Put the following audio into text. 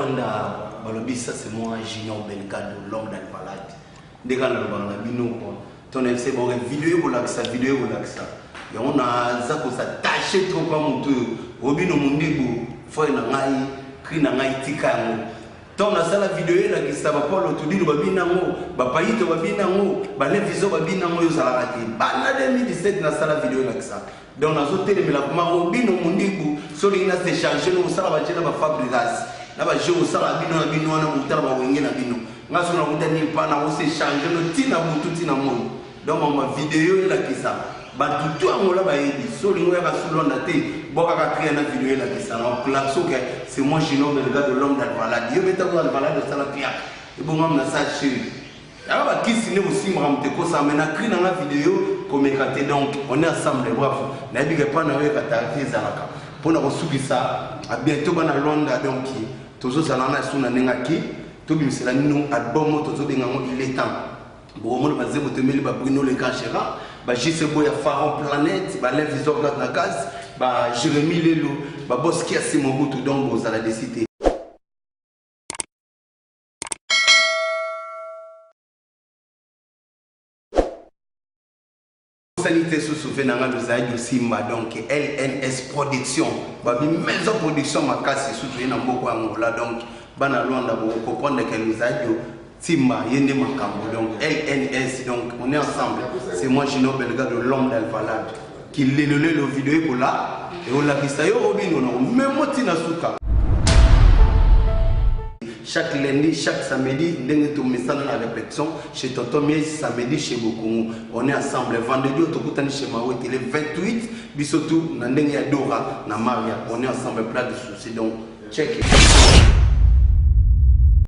Luanda balobi ça c'est moi Junior Belgado l'homme d'Alvalade nde kaka nalobaka na bino quoi ton FC bon video ekolakisa video ekolakisa yango naza kosattache trop pa moto oyo Robino Mundibu frère na ngai cri na ngai tika yango ntango nasala video elakisa bapolo tudilu babina yango bapayito babina yango baleviso babina yango oyo ozalaka te banda 2017 nasala video elakisa Donc nazo telemela vraiment Robino Mundibu so olingi na se charger no osala ba jeu na ba Fabregas na ba jeu osala bino na bino wana botala ba wenge na bino nga so nakuta nil pa na se charger no tina butu tina moi donc mama video elakisa bato tu angola bayebi so olingi oyaka su Luanda te bwakaka cri na video elakisa na klaxo ke c'est moi Gino Belgado l'homme d'Alvalade yo betako Alvalade osala piaka ebongam na sa chérie Yaka ba kisi nde bosimbaka moto ekosaka mais na cri na nga video komeka te donc on est ensemble bravo nayebi ke epai na yo ekataka te ezalaka mpo na kosukisa a bientôt bana Luanda donc tozozala wana esu na ndenge ake tobimisela bino album oyo tozobenga yango il est temps bokomona banzembo toyembeli ba Bruno le grand gérant ba JC Boya Pharaon Planète ba Lev Visor na gaz ba Jérémie Lelo ba Boss Kiasi Mobutu donc bozala desi te. Bosani te susu ve na nga lozali osimba donc LNS production babi maison production makasi susu ye na mboka ya Angola donc bana Luanda boko comprendre que lozali timba ye nde makambo donc LNS donc on est ensemble c'est moi Gino Belgado l'homme d'Alvalade kilelolelo video ekola ekolakisa yo obino na memo ntina suka chaque lundi chaque samedi ndenge tomesana na répétition chez tonton Mies samedi chez Bokongo on est ensemble vendredi oyo tokutani chez Mawete le 28 biso tout na ndenge ya Dora na Maria on est ensemble plat de souci donc check it.